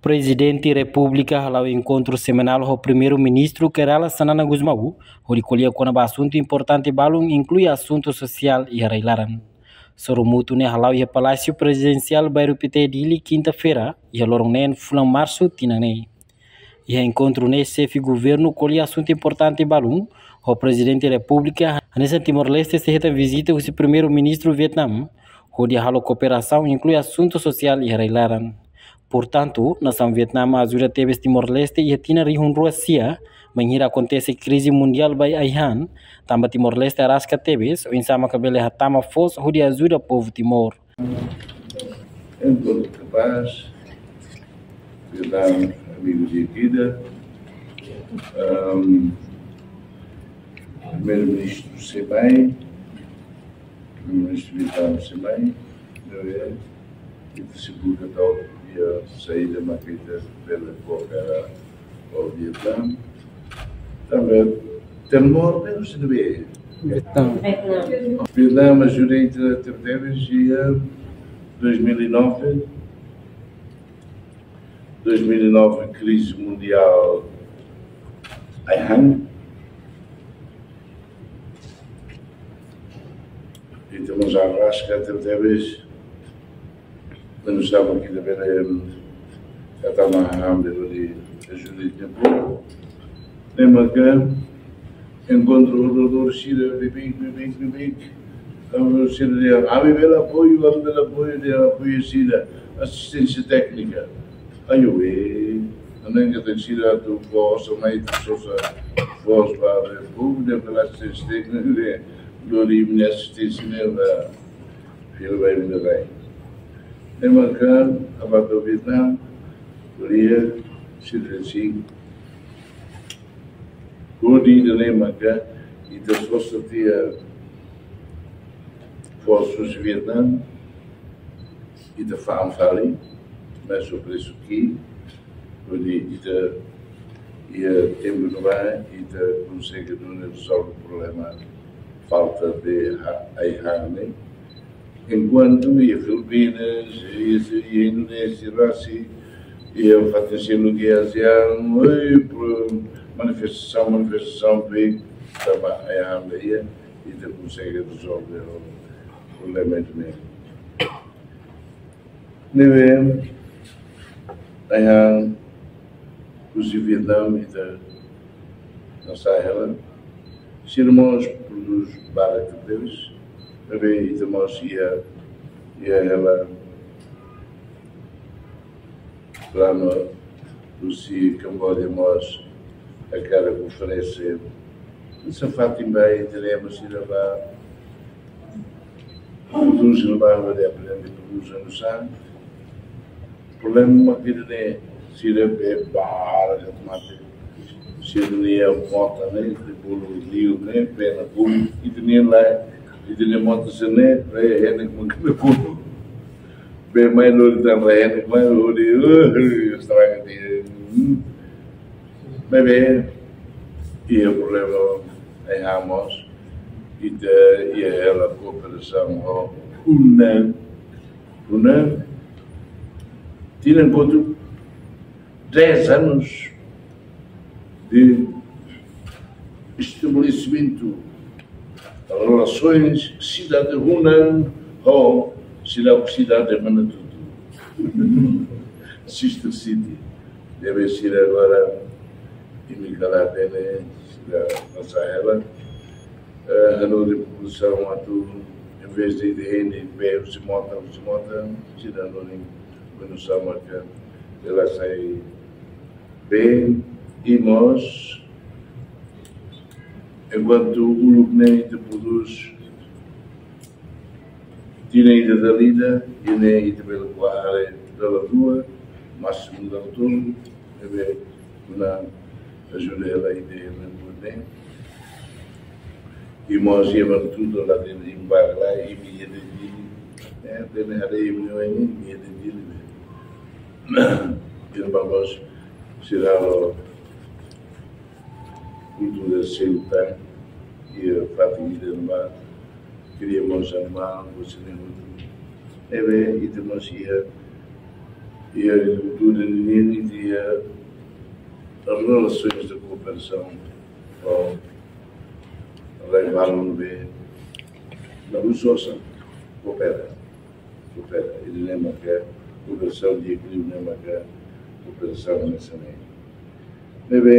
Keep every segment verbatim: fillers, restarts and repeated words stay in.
Prezidente Repúblika hala'o enkontru semanál ho Primeiru-Ministru Kay Rala Xanana Gusmão, hodi ko'alia kona-ba asuntu importante balun, inklui asuntu sosiál iha rai-laran. Sorumutu ne'e hala'o iha Palásiu Prezidensiál Bairru Pité, Dili, kinta-feira, iha loron neen fulan Marsu tinan ne'e. Iha enkontru ne'e xefe governu ko'alia asuntu importante balun, ho Prezidente Repúblika, hanesan Timor-Leste sei hetan vizita husi Primeiru-Ministru Vietname, hodi halo kooperasaun inklui asuntu sosiál iha rai-laran. Portantu, nasaun Vietname ajuda tebes Timor-Leste iha tinan rihun rua sia, bainhira akontese krize mundiál ba ai-han, tanba Timor-Leste araska tebes, oinsá maka bele hatama foos hodi ajuda povu Timor. Enkontru kapás, Vietname, amigu di'ak ida. Ahm, Primeiru-Ministru sei mai, Primeiru-Ministru Vietname sei mai, ne'ebé ita sei buka to'o iha saida mak ita bele koopera ho Vietname. Tanba Timor ne'e husi ne'ebé? Vietname. Vietname ajuda ita tebetebes iha dois mil e nove, dois mil e nove, krize mundiál ai-han. Ita mós araska tebetebes, oinsá mak ita bele, em, hatama han hodi ajuda ita-nia povu. Ne'e maka enkontru ho doadór sira, beibeik, beibeik, beibeik. Ami sira dehan, ami bele apoiu, ami bele apoiu, dehan apoiu sira, asisténsia téknika. Ayo, eh, ne'e katak sira atu foos mai, atu sosa foos ba povu, dehan bele asisténsia téknika, dehan, lori imi-nia asisténsia ne'e ba fila ba imi-nia rai. Ne'e maka, aban to'o Vietname, ko'alia, sira dehan sin. Hodi nune'e maka, ita sosa tiha foos husi Vietname, ita fa'an fali, mais o preço que, hodi ita, iha tempu ne'ebá, ita konsege nune'e rezolve problema falta de ha-, ai-han ne'e. Enkuantu iha Filipinas, iha, iha Indonézia, rasik, iha fatin seluk iha ASEAN, oi, pro-, manifestasaun, manifestasaun, be, tanba ai-han ne'e iha, ita konsege rezolve problema ne'e. Ne'ebé, ai-han husi Vietname ita hasa'e hela. Sira mós prodús barak tebes. Ne'ebé ita mós iha, iha hela planu husi Cambodia mós hakarak oferese. Hanesan fatin ba ita-nia ema sira bá prodús, sira bá hodi aprende prodús oinsá. Problema mak ita-nia sira be barak mate. Sira-nia mota ne'e, de bolu liu ne'e, be na bolu, ita-nia lae, ita-nia mota sira ne'e, be henek mak na bolu. Be mai lori tan rai henek mai lori, uh, estraga tiha. Hmm. Maibé, iha problema ai-han mós, ita iha hela kooperasaun ho Hunan, Hunan, tinan kotuk, dez anos de estabelecimentu relações sidade Hunan ho sidade, sidade Manatuto, Sister City. Deve ser agora, imi kala hatene, sira hasa'e hela. Eh, halo de populasaun atu, em vez de, de hende be husi mota, husi mota, sira halo ni, menu sama ke, ela sai bem, i mós, enkuantu uluk ne'e ita prodús, tinan ida dala ida, i ne'e ita bele ko'a hare dala rua, másimu dala tolu, ne'ebé Hunan ajuda hela ida ne'e, ne'e. I mós iha Manatuto la den imbak la, imi iha Dili, eh, den haree imi-nia oin ne'e, imi iha Dili, ne'e. Ita ba mós sira halo kultura seluk tan, iha fatin ida ne'ebá, kria mós animál, mós ne'e hotu. Ne'ebé, ita mós iha E a agrikultura nian iha relações de cooperação com rai-balu ne'ebé la uzosa, koopera, koopera. Ida-ne'e mak kooperasaun di'ak liu, ida-ne'e mak kooperasaun hanesan ne'e. Ne'ebé,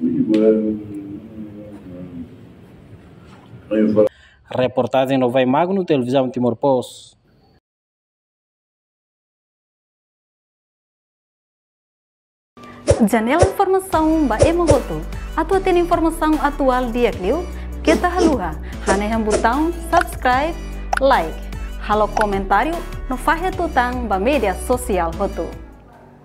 igual, Reportajen Novai Magno, Televizaun Timor Post. Janela informasaun ba ema hotu. Atu hatene informasaun atuál di'ak liu, keta haluha hanehan butaun subscribe, like, halo komentáriu no fahe tutan ba média sosiál hotu.